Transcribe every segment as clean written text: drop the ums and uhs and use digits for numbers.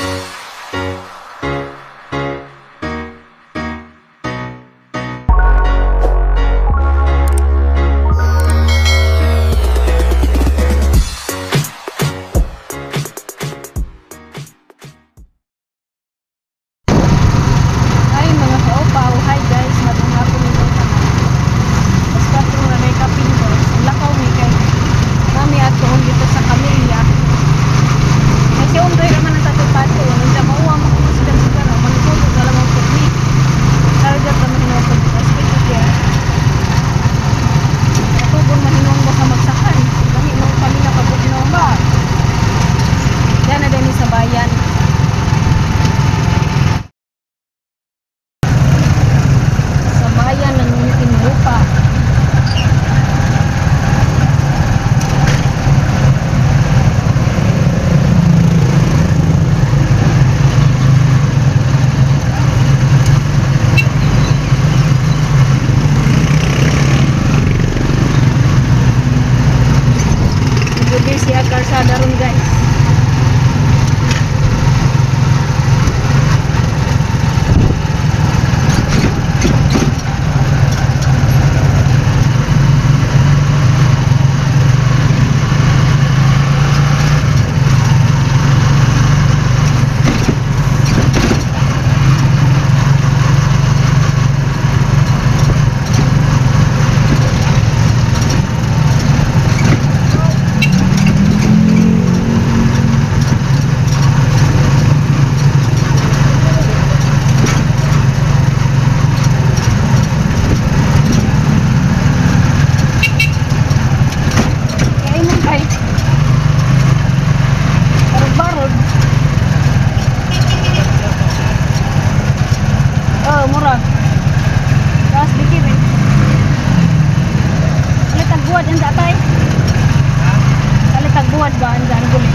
Ay, mga kaupaw. Hi guys, magandang hapon ninyo tanan. Basta na may kapin, guys. Lakaw mi kay nami atoon dito sa Camellia. Ay si Undoy naman ang tatong pato. Nandiyan mauwa mo kung sigan sigan. Manutulog na lang ang pagni. Target na mahinong pag kaya. Natugon mahinong baka magsakan. Dami mo kami nakabugnaw ba? Diyan na din sa bayan. Sa bayan ng Muntinlupa. Medyo busy ang kalsada ron, guys. Kaya mo kay barog-barog. Oh, murag. Taas dikit eh. Alit tagbuwad ang datay. Alit tagbuwad ba ang daan guli?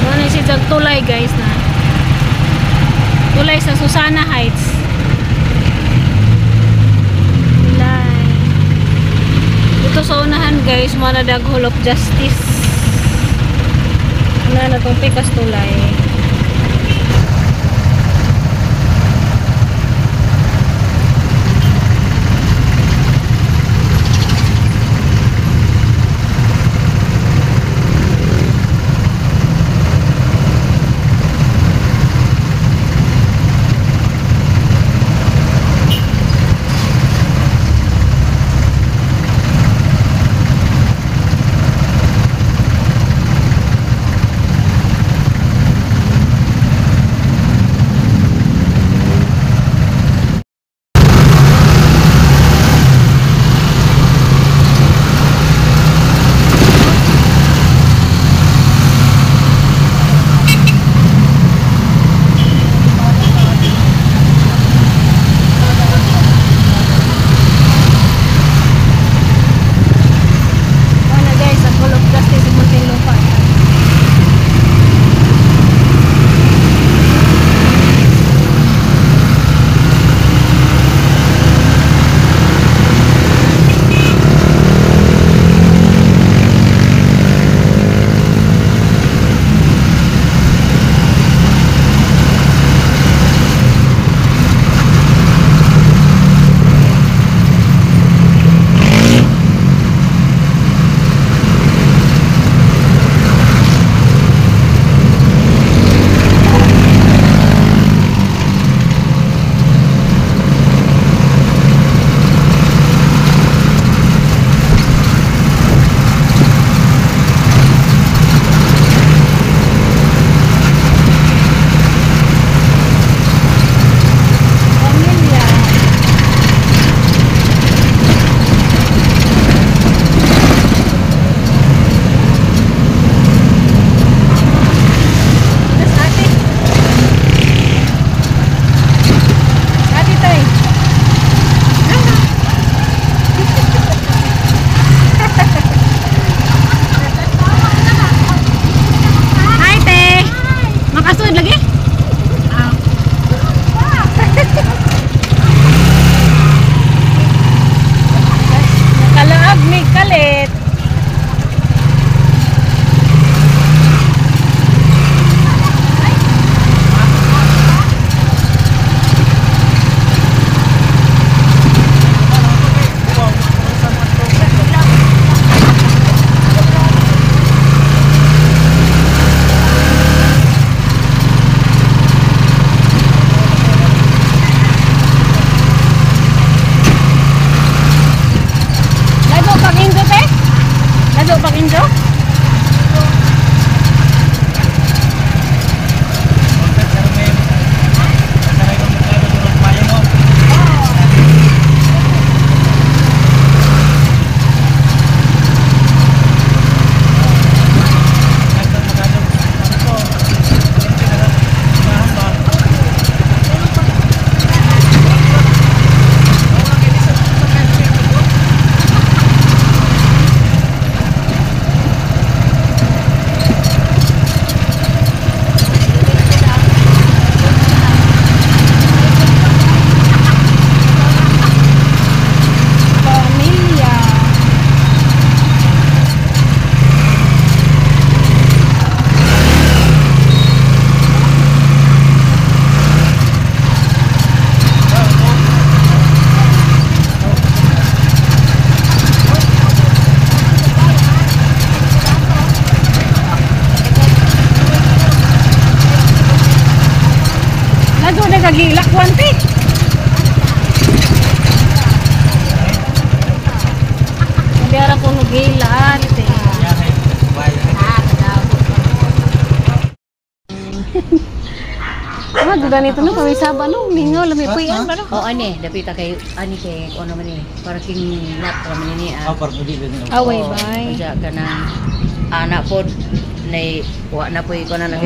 Muna si Jag tulay, guys, na. Tulay sa Susana Heights. Tulay. Dito sa unahan, guys, mga nadag Hall of Justice. Una na tong pikas tulay. Ato na kagilakwan te. Biara ko no gila ate. Ah, duda nito no kami saba no mingaw lami puyan ba no? Oh, ani, dapita kay ani kay ano man ni, parking lot ra man ni ah. Ah, parang hindi din. Away bay. Unsa ka na ana pod nay wa na poy ko na nag.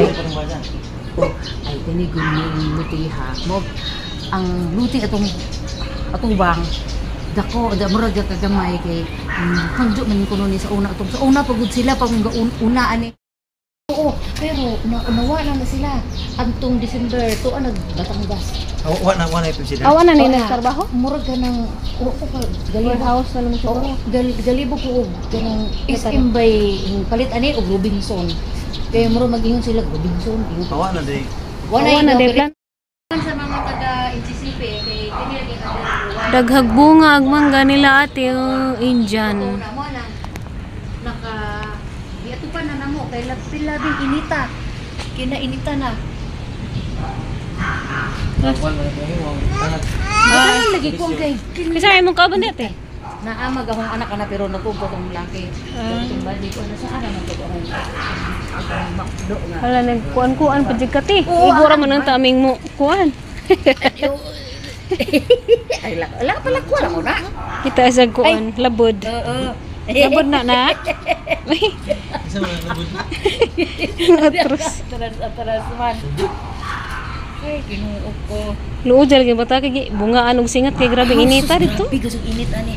Oh, ay kini guni luti ha. Mo ang luti atong atubang dako da murag ka gamay kay hangjo man kuno ni sa una atong sa una pagud sila pag una ani. Oo, pero nawa na na sila. Antong December to ang nagbatangas. Wa na wa na ito sila. Awa na ni nagtrabaho? Murag ka ng oo ka galibo. Warehouse na naman siguro. Oo, galibo ko og kanang SM by palit ani og Robinson. Kaya murag mag-ingon sila Robinson. Wa na din. Wala Awa na day plan. Sa mga taga NCCP kay kini lagi ka Daghag bunga ag mangga nila ate oh, Indian. Na mo na naka di pa na namo kay labing inita. Kinainita na. Ah, lagi ko kay Kasi imong kauban di ate. Naamag akong anak ana pero nagugod akong laki. Itong balik ko na sa ara man to akong makdo nga. Hala nagkuan-kuan pa jud ka te. Igora man ang taming mo kuan. Ay la la pala ko lang na. Kita sa kuan labod. Oo. Labod na na. Isa man labod. Atros. Atras atras man. Ay, Ginoo ko. Luod jud lagi bata kay bungaan og singat kay grabe inita dito. Grabe kasong init ani.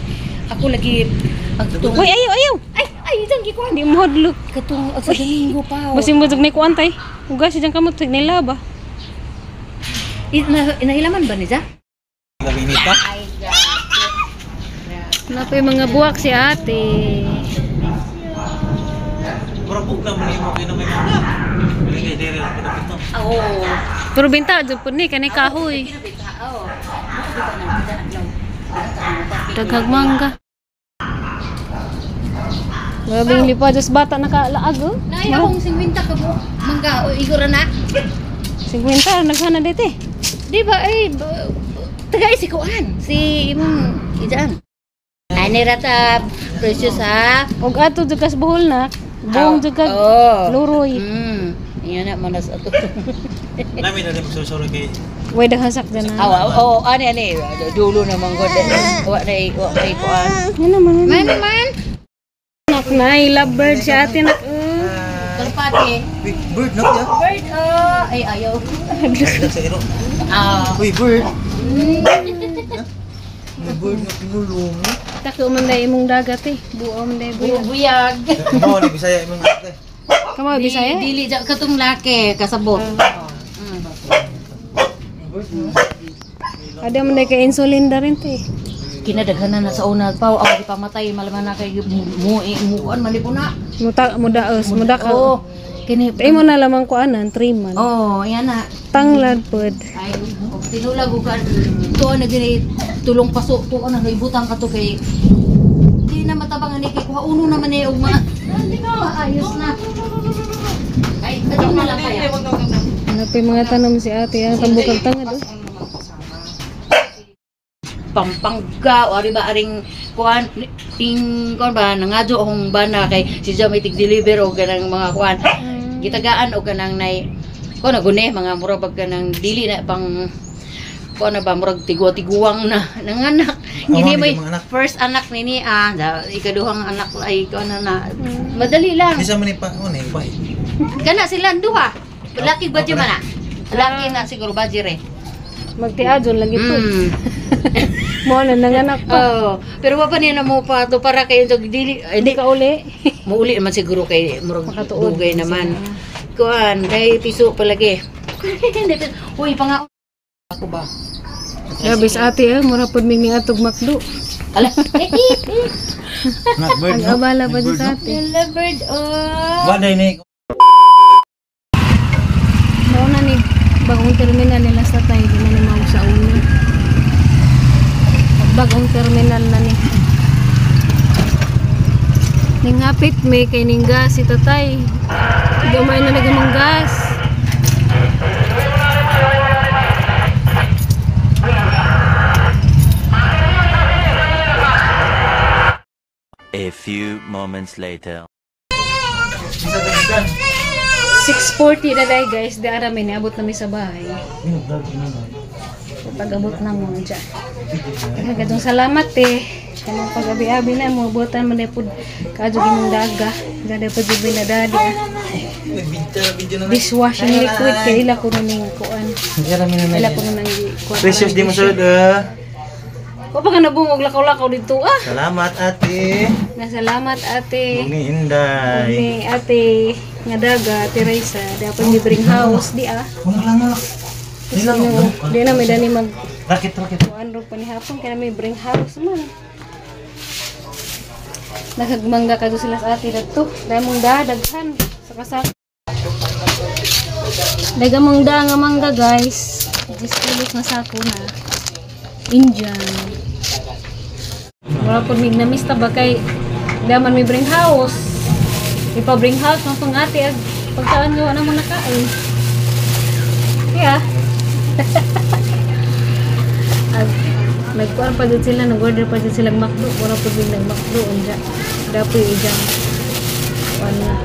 Ako lagi agtong. Uy, ayaw, ayaw. Ay, ay, dyan gikuan. Di mo hadlok. Katong sa Domingo pa. Oh. Basin mo jud ni kuan tay. Ugas jud kamot sa nila ba. Nahilaman ba niya? Labing inita. Ay, grabe. Napay mga buwak si ate. Murag bugna man imo kay na may mga. Bili kay diri lang pinapit no. Oo. Pero binta jud pud ni kanay kahoy. Kinabita, oo. Makabita na, kita na, adlaw. Daghag mangga. Grabing lipa just bata nakalaag oh. Nay, akong 50 ka mo. Mangga, o igora na. 50 naghana dito eh. Di ba, ay, taga si Kuan, si imong ijaan. Ani rata, precious ha. Og ato jud kas buhol na. Buong jud kag Oh. luroy. Iyan na manas ato. Nami na rin magsusuro kay Way daghan sakdan na. Awa, oh, ani ani dulo na manggod. Wa na wa kay kuan. Yan naman. Man man. Nak na lovebird si ate nak. Kalpate. Uy, bird no ya. Bird oh, ay ayaw. Nagdag sa iro. Ah. Uy, bird. May bird na pinulong. Tako man dai imong dagat eh. Buo man dai buya. Buyag. Mo ni Bisaya imong ate. Kamo Bisaya. Dili ja katong laki kasabot. Ada man dai kay insulin da rin te. Kinadaghanan na sa una pa ako gipamatay malaman na kay mo muan man po na. Muta mudaos mudaka. Oh, kini Imo na lamang kuanan 3 man. Oh, yan na. Tanglad pod. Ay, og tinulag og tuo na gini tulong paso tuo na ibutang ka to kay di na matabang ani kay kuha uno naman ni og mga maayos na. Ay, adto na lang kaya. Ano pa yung mga tanom si ate, ang tambukag tangad oh. Pampanga o ari ba aring kuan ting kuan ba nangadyo akong bana kay si Jam may tig-deliver og kanang mga kuan gitagaan og kanang nay kuan na gune mga murag pag kanang dili na pang kuan na ba murag tigwa-tiguang na nanganak kini Oh, may mga anak. First anak nini ah ikaduhang anak ay kuan na na madali lang. Bisa man ni pa ano eh, pa. Kana sila ang duha laki ba man na laki na siguro bajire. Magtiadon lagi po. Mo na nanganak pa. Oh, pero wa pa niya na mo pa to para kayo dili Hindi hindi ka uli. muuli naman siguro kay murag Makatuod. dugay naman. Kuan kay piso palagi. Uy, panga ako ba? Grabe sa ate eh, mura pod ming atog makdo. Ala. Nak bird Ang no. abala pa dyan sa ate. Hello bird oh. Wa day ni Mao na ni bagong terminal nila sa tay, di na ni mao sa una. Bagong terminal na ni. Ningapit may kay ning gas si tatay. Gamay na lagi mong gas. Few moments later. 6:40 na dahil, guys. Di arami, niabot na mi sa bahay. Pag-abot na mo dyan. Daghang salamat eh. Kanang pag-abi-abi na mo, butan man pud kaadyo imong daga. Dada pa jud na dadi. Dishwashing liquid kay ila kuno ning kuan. Ila kuno nang kuan. Precious di mo sulod ah. Wa pa ka nabungog lakaw-lakaw dito ah. Salamat, ate. Nasalamat, ate. Ni Inday. Ni ate nga daga, Ate Raisa, dapat ni bring house di ah. Wala lang wala. Kasi di na may dani mag Rakit rakit. kuan ro pa ni hapon kaya may bring house man. Naghagmangga ka sila sa ate dadto. Dahil mong da daghan sa kasak. Daga mong da nga mangga, guys. 10 kilos na sako na. Indian. Wala po mig namista ba kay daman may bring house. Ipa bring house man pang ate ag pagkaan gawa na mo nakain. Yeah. Ag nagkuan pa jud sila, nag-order pa jud sila McDo, wala po din nag McDo unja. Dapoy ijang kuan na.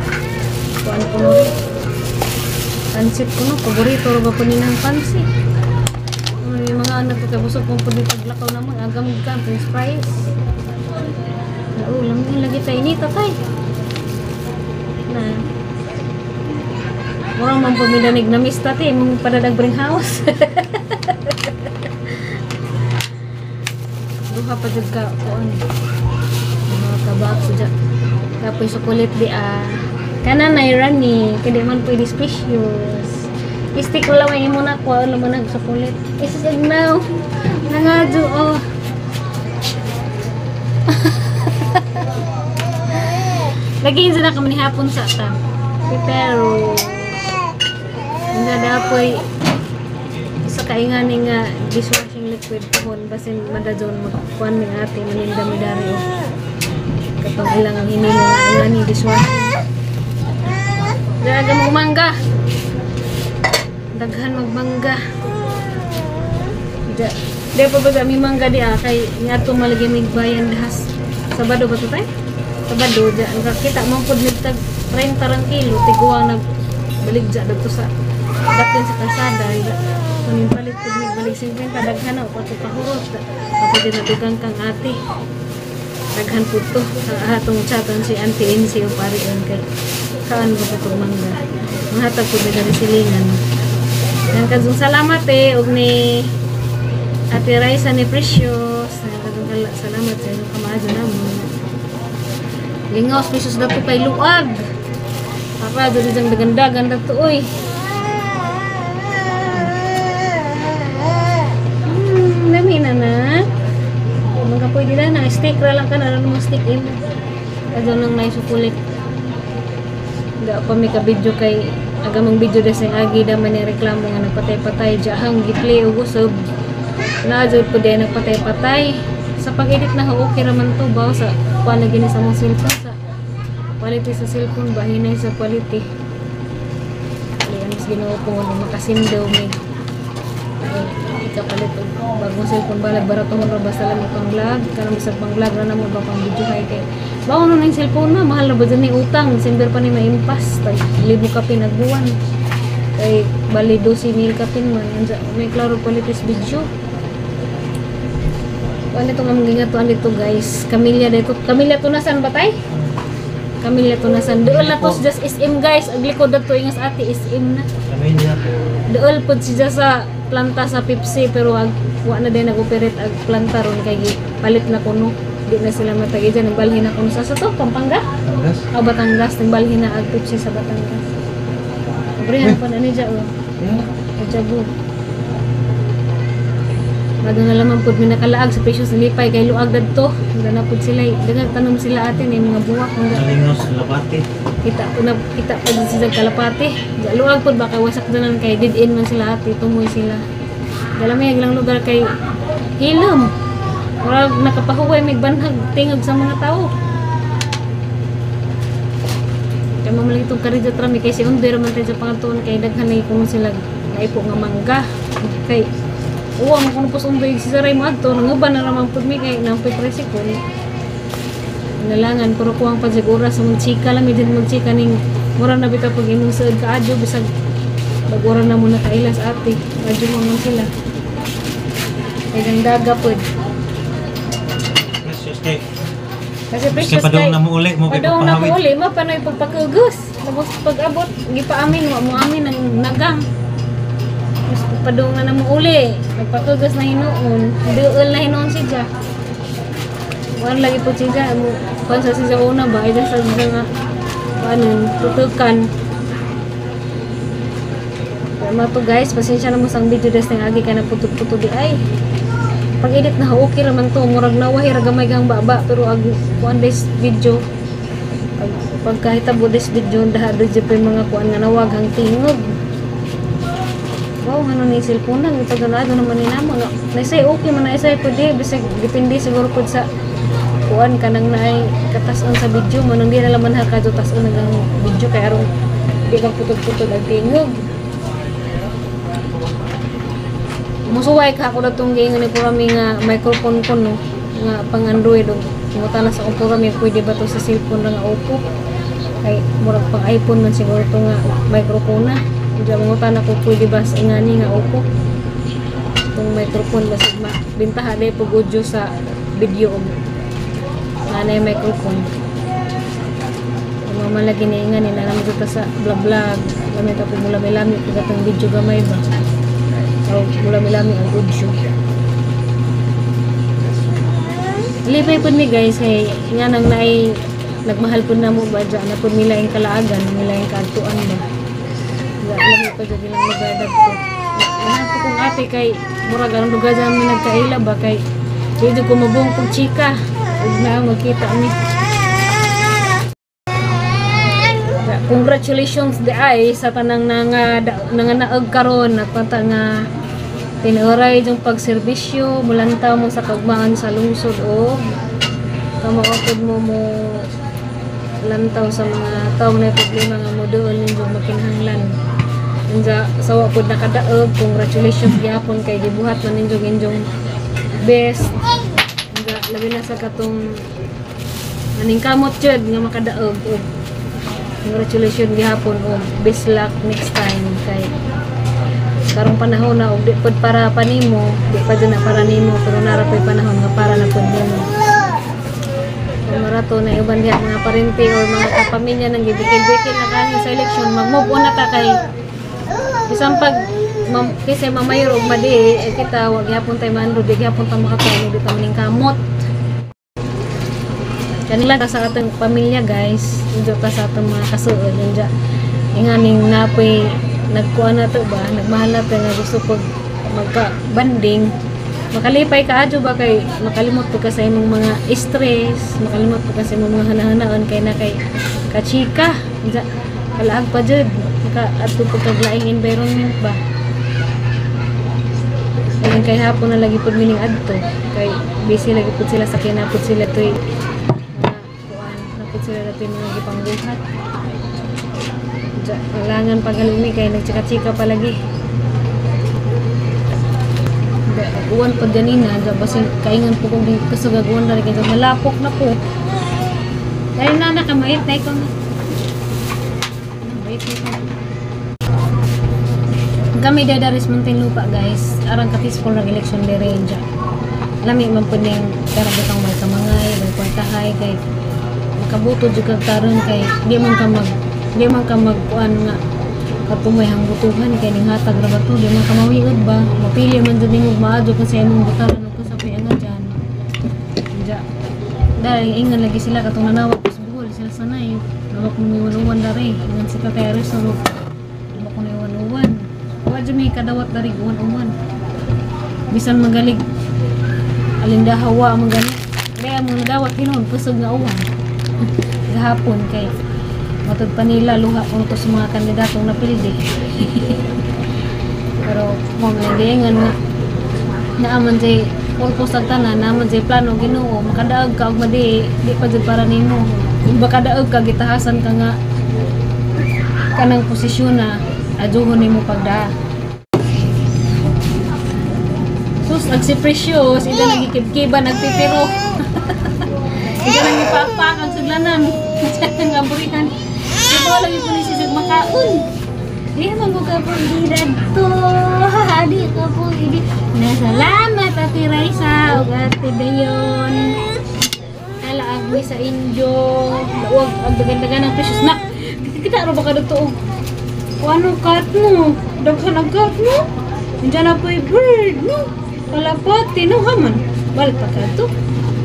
Kuan ko no. Pansit ko no, paborito ra ba po ni nang pansit. Ano yung mga anak ko kay busog kung pwede paglakaw naman, agam ka, french fries. Oo, lamig lagi tayo ni tatay. Na. Murang man po midanig na miss tati, mong padadag bring house. Duha pa jud ka kuan. Mga kabox dyan. Tapos sukulit di ah. Kana na rani, kay di man pwede spacious. Stick ko lang may imo na kuha naman nag sukulit. Isus now. Nangadyo oh. Lagi na kami ni hapon sa ta. Pero nga dapoy sa kaingani nga dishwashing liquid pohon basin madadyon magkuan ni ate maninda mi dari oh. Katong ilang ang hinimo nga ingani dishwashing. Daga mo mangga. Daghan magmangga. Da, di pa ba mi mangga di ah kay niadto malagi mig bayan dahas. Sabado ba to tay? Sabado da nakakita man pud mig tag 30 rang kilo tiguang nagbaligya dadto sa datin sa kalsada. Kunin palit pud mig balik 50 daghan na upat ka hurot. Ako din natugang kang ate. Daghan pud to sa atong chatan si Auntie NC o parion kay kaan ko pud mangga. Mahatag pud mi diri silingan. Yan kadtong salamat eh og ni Ate Raisa ni Precious. Yan kadtong salamat sa inyong kamaadyo namo. Lingaw Precious dato kay luag. Para dito diyang dagandagan dato oy. Dami na na. Mga pwede na na. Stick ra lang ka na. Ano mo stick in. Adyo nang naisukulit. Ga pa mi ka video kay agamang video da sa agi da man ni reklamo nga nagpatay-patay jahang giplay og usab. Na jud pud day nagpatay-patay. Sa pag-edit na okay ra man to ba sa kuan lagi ni sa mong cellphone sa quality sa cellphone ba hinay sa quality. Kaya mas Ginoo ko nga makasindaw may ikapalit og bagong cellphone balag baratohon ra basta lang pang vlog kanang bisag pang vlog ra namo ba pang video kay baon na ning cellphone na mahal na ba dyan ni utang December pa ni maimpas tag libo kapin nagbuwan kay bali 12,000 kapin man unsa may klaro quality video. Ano itong among gingatuan dito guys? Camilla dito. Camilla Tunasan ba tay? Camilla Tunasan. Dool na to si just SM guys. Ang likod na to ingas ate SM na. Camilla po. Dool po si just sa planta sa Pepsi pero ag wa na din nag-operate ag planta ron kay palit na kuno. Di na sila matagi dyan. Nagbalhin na kuno sa to Pampanga? Batangas. O Batangas. Nagbalhin na ag Pepsi sa Batangas. Abrihan pa na ni dyan. Oh. Jago. Mado na lamang pud mi nakalaag sa Precious Lipay kay luag dadto. Hanggang na pud sila. Daghang tanom sila atin eh, mga buwak. Lingaw sa Kalapati. Kita po na kita pud sila Kalapati. Luag pud baka wasak danan kay dead end man sila ate, tumoy sila. Dala may ilang lugar kay hilom. Murag nakapahuway may banhag tingog sa mga tao. Kay mamali itong karidya trami kay si Undoy raman tayo sa pangatuon kay daghan na kuno sila naipo nga mangga. Kay uwa mo kuno pos Undoy si Saray mo adto nanguban na raman pud mi kay nampoy tricycle. Nalangan pero kuwang pa sig oras sa magchika lang mi din magchika ning mura na bitaw pag imong suod kaadyo bisag bag-ora na mo nakailas ate. Adyo mo man sila. Kay daga pod. Precious kay. Kasi Kasi precious padung kay na mo uli mo kay padung na mo pagpahawid. uli ma panoy pagpakugos. Tapos pag-abot gipaamin wa mo amin ang nagang. Tapos padung na mo uli, nagpakugos na hinuon, duol na hinuon si Ja. Kuan lagi po si Ja, mo kuan sa si Ja una ba, ay sa siya nga kuanon, tutukan. Tama to guys, pasensya na mo sa ang video des nang agi ka na putod-putod di ay. Pag edit na okay raman to, murag nawahi ra gamay kang baba pero ag kuan des video pag pagkahitabo des video daha do jud pa yung mga kuan nga nawag hang tingog. Wow, ano ni cellphone nang ipagganado naman ni namo no. Naisay okay man naisay pud di bisag depende siguro pud sa kuan kanang naay katas-on sa video mo nang di na laman ha kadto tas-on ang video kay aron di ka putod-putod ang tingog. Musuway ka ako datong giingon ni Purami nga microphone ko no nga pang Android og muta na sa akong Purami pwede ba to sa cellphone ra nga Oppo kay murag pang iPhone man siguro to nga microphone na. Diya manguta na ko pwede ba sa ingani nga Oppo tong microphone basig ma bintaha day pag audio sa video og nanay microphone. Mama lagi ni ingani na naman ta sa vlog vlog lami ta po mulami-lami pag atong video gamay ba. O mulami-lami ang audio. Lipay pud mi guys kay nga nang naay nagmahal pud namo ba dya na pud nila yung kalaagan, nila yung kaadtuan ba. Lami pa jud ilang lugar dadto. Nahan po kong ate kay murag anong lugar dyan mi nagkaila ba kay dito ko mabuong pug chika ug na magkita mi. Congratulations di ay sa tanang nanganaog karon nagpanta nga tinuray yung pagserbisyo mulantaw mo sa kaugmaan sa lungsod o kamaupod mo mo lantaw sa mga tawo na problema nga mo doon ninyo makinahanglan. Unsa sawa pod nakadaog, congratulations gyapon kay gibuhat man ninyo inyong best. Unsa labi na sa katong aning kamot jud nga makadaog og congratulations gihapon og best luck next time kay karong panahon na og di pod para pa nimo, di pa jud na para nimo pero nara po'y panahon nga para na pod nimo. Marato na uban diha mga parente or mga kapamilya nang gibikil-bikil na kani sa election, mag-move on na ta kay bisan pag kaysa mamayor og madi eh, kita wa gyapon tay mando, di gyapon ta makatuon, di ta maning kamot. Kanila ta sa atong pamilya guys, unjo ta sa atong mga kasuod unja inganing napoy nagkuan na to ba, nagmahal na to nga gusto pag magka-banding, makalipay ka adyo ba kay makalimot po ka sa imong mga stress, makalimot po ka sa imong mga hanahanaan kay na kay kachika, unja kalaag pa jud, maka adto po kag laing environment ba. Ayun kay hapon na lagi pud mining adto kay busy lagi pud sila sa kinapod sila toy mga kuan, napod sila datoy mga gipangbuhat. Kailangan pagalumi kay nagchika-chika pa lagi. Uwan pa ganina, basin kaingan po kong kasugag-uwan na rin kay malapok na po. Dahil na nakamait na ikaw na. Mait na ikaw. Kami dadaris Muntinlupa guys. Arang ka peaceful ng election day range. Lami man po ning pero butang may kamangay, may kwartahay kay makabuto jud kag karon kay di man ka magkuan nga katumoy ang butuhan kay ning hatag ra ba to, di man ka mawiod ba, mapili man jud nimo maadyo ka sa imong butaran ug sa piangan dyan. Diya dahil ingan lagi sila katong nanawag sa Bohol sila sanay nawak mo niwan-uwan dari ingan si Tatay Aris nawak ko niwan-uwan wa jud may kadawat dari uwan-uwan bisan magalig alindahawa magaling kaya mo nadawat hinon kusog nga uwan gahapon kay matod pa nila luha ko to sa mga kandidatong napildi. Pero mo nga giingan nga naaman jay purpose ang tanan, naaman jay plano Ginoo makadaog ka og madi di pa jud para nimo. Kung makadaog ka gitahasan ka nga kanang posisyon na adyohon nimo pagdaa. Sus, ag si Precious, ida nagikibkiba nagpipiro. Hindi lang ipakpak ang suglanan. Ang aburihan. Ito lang yung pulis sa makaon. Di man ko ka po to. Di ka po hindi. Nasalamat Ate Raisa ug Ate Dayon. Nalaag mi sa inyo. Wag ang dagan-dagan ng precious nak. Kita ro ba ka dito? O ano cat mo? Daghan ang cat mo? Nandiyan na po'y bird no? Kalapati no haman. Balik pa ka to.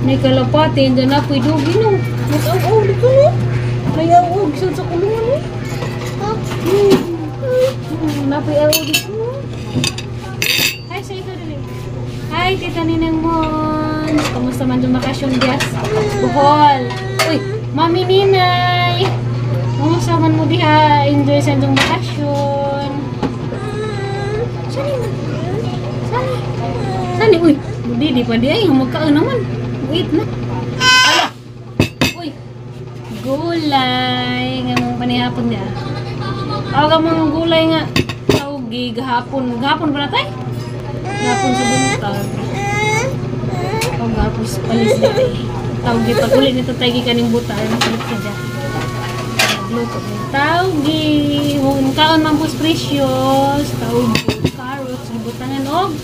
May kalapati, nandiyan na po'y dugi no. Mag-aw-aw dito no. May aw-aw sa kulungan no. Napoy aw dito no. Hi sa ikaw dali. Hi Tita Ninang Mons. Kamusta man yung bakasyon dias? Bohol. Uy, Mami Ninay. Kumusta man mo diha? Enjoy sa inyong bakasyon. Sani man? Sani? Sani? Uy, di pa di ay. Magkaon naman. Wait na. Ala! Uy! Gulay! Nga mong panihapon niya. Ako ka mga gulay nga. Tawgi, gahapon. Gahapon ba na tayo? Gahapon sa buntag. Ako gahapon sa palis na tayo. Tawgi, pag ulit nito tayo kaning buta. Ay, masalit ka dyan. Nagluto ng tawgi. Kaon man po precious. Tawgi, carrots, gibutangan og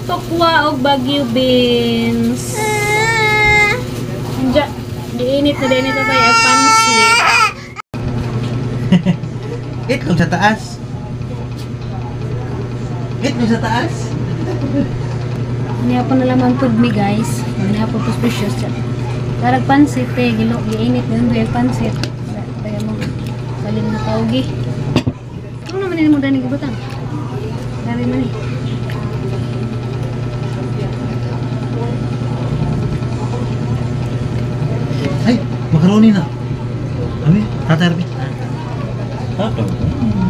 tokwa og Baguio beans. Diya, diinit na diinit na tayo ang pansit. Itlog sa taas. Itlog sa taas. Niya po na lamang food mi guys. Niya po po precious siya. Darag pansit eh, gilo, giinit na yung pansit. Kaya mo, salin na tawgi. Ano naman yun mo dani gibutang? Dari man eh. Ay, macaroni na. Ami, tatay Arby. Tato.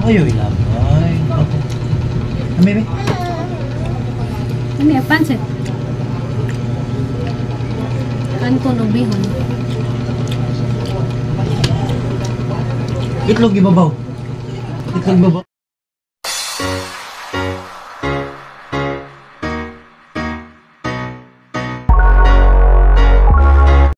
Ayaw ilabay. Ami, ami. Ano yung pansit? Kanton o bihon. Itlog ibabaw. Itlog ibabaw.